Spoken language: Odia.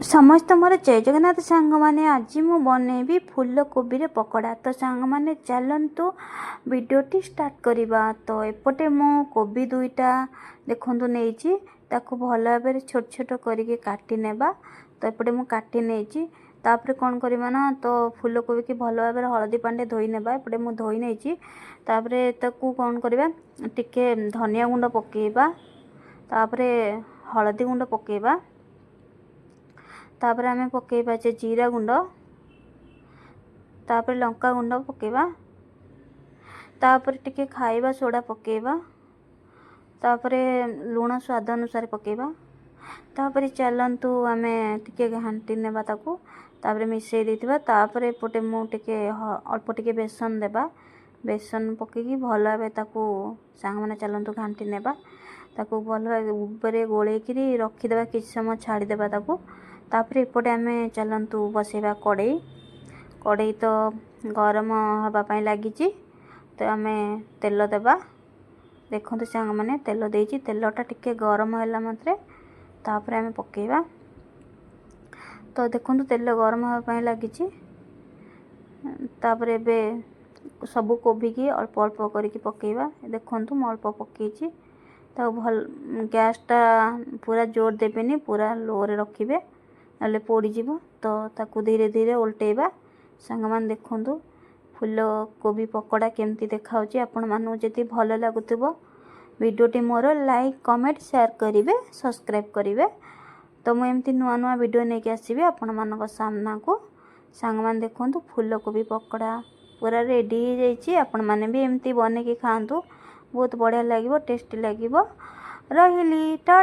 ସମସ୍ତ ମୋର ଜୟ ଜଗନ୍ନାଥ ସାଙ୍ଗମାନେ। ଆଜି ମୁଁ ବନେଇବି ଫୁଲକୋବିରେ ପକୋଡ଼ା। ତ ସାଙ୍ଗମାନେ, ଚାଲନ୍ତୁ ଭିଡ଼ିଓଟି ଷ୍ଟାର୍ଟ କରିବା। ତ ଏପଟେ ମୁଁ କୋବି ଦୁଇଟା ଦେଖନ୍ତୁ ନେଇଛି। ତାକୁ ଭଲ ଭାବରେ ଛୋଟ ଛୋଟ କରିକି କାଟି ନେବା। ତ ଏପଟେ ମୁଁ କାଟି ନେଇଛି। ତାପରେ କ'ଣ କରିବା ନା, ତ ଫୁଲକୋବିକି ଭଲ ଭାବରେ ହଳଦୀ ପାଣିରେ ଧୋଇ ନେବା। ଏପଟେ ମୁଁ ଧୋଇ ନେଇଛି। ତାପରେ ତାକୁ କ'ଣ କରିବା? ଟିକେ ଧନିଆ ଗୁଣ୍ଡ ପକାଇବା, ତାପରେ ହଳଦୀ ଗୁଣ୍ଡ ପକାଇବା, ତାପରେ ଆମେ ପକାଇବା ଯେ ଜିରା ଗୁଣ୍ଡ, ତାପରେ ଲଙ୍କା ଗୁଣ୍ଡ ପକାଇବା, ତାପରେ ଟିକେ ଖାଇବା ସୋଡ଼ା ପକାଇବା, ତାପରେ ଲୁଣ ସ୍ୱାଦ ଅନୁସାରେ ପକାଇବା। ତାପରେ ଚାଲନ୍ତୁ ଆମେ ଟିକେ ଘାଣ୍ଟି ନେବା ତାକୁ। ତାପରେ ମିଶାଇ ଦେଇଥିବା। ତାପରେ ଏପଟେ ମୁଁ ଟିକେ ଅଳ୍ପ ଟିକେ ବେସନ ଦେବା। ବେସନ ପକାଇକି ଭଲ ଭାବେ ତାକୁ, ସାଙ୍ଗମାନେ, ଚାଲନ୍ତୁ ଘାଣ୍ଟି ନେବା। ତାକୁ ଭଲ ଭାବରେ ଗୋଳେଇକିରି ରଖିଦେବା, କିଛି ସମୟ ଛାଡ଼ିଦେବା ତାକୁ। ତାପରେ ଏପଟେ ଆମେ ଚାଲନ୍ତୁ ବସେଇବା କଡ଼େଇ। କଡ଼େଇ ତ ଗରମ ହେବା ପାଇଁ ଲାଗିଛି, ତ ଆମେ ତେଲ ଦେବା। ଦେଖନ୍ତୁ ସାଙ୍ଗମାନେ, ତେଲ ଦେଇଛି। ତେଲଟା ଟିକେ ଗରମ ହେଲା ମାତ୍ରେ ତାପରେ ଆମେ ପକାଇବା। ତ ଦେଖନ୍ତୁ, ତେଲ ଗରମ ହେବା ପାଇଁ ଲାଗିଛି। ତାପରେ ଏବେ ସବୁ କୋବିକି ଅଳ୍ପ ଅଳ୍ପ କରିକି ପକାଇବା। ଦେଖନ୍ତୁ, ମୁଁ ଅଳ୍ପ ପକାଇଛି। ତାକୁ ଭଲ ଗ୍ୟାସ୍ଟା ପୁରା ଜୋର ଦେବେନି, ପୁରା ଲୋରେ ରଖିବେ, ନହେଲେ ପୋଡ଼ିଯିବ। ତ ତାକୁ ଧୀରେ ଧୀରେ ଓଲଟେଇବା। ସାଙ୍ଗମାନେ, ଦେଖନ୍ତୁ ଫୁଲକୋବି ପକୋଡ଼ା କେମିତି ଦେଖାହେଉଛି। ଆପଣମାନଙ୍କୁ ଯଦି ଭଲ ଲାଗୁଥିବ ଭିଡ଼ିଓଟି ମୋର, ଲାଇକ୍, କମେଣ୍ଟ, ସେୟାର କରିବେ, ସବସ୍କ୍ରାଇବ୍ କରିବେ। ତ ମୁଁ ଏମିତି ନୂଆ ନୂଆ ଭିଡ଼ିଓ ନେଇକି ଆସିବି ଆପଣମାନଙ୍କ ସାମ୍ନାକୁ। ସାଙ୍ଗମାନେ, ଦେଖନ୍ତୁ, ଫୁଲକୋବି ପକୋଡ଼ା ପୁରା ରେଡ଼ି ହେଇଯାଇଛି। ଆପଣମାନେ ବି ଏମିତି ବନେଇକି ଖାଆନ୍ତୁ, ବହୁତ ବଢ଼ିଆ ଲାଗିବ, ଟେଷ୍ଟି ଲାଗିବ। ରହିଲି, ଟାଟା।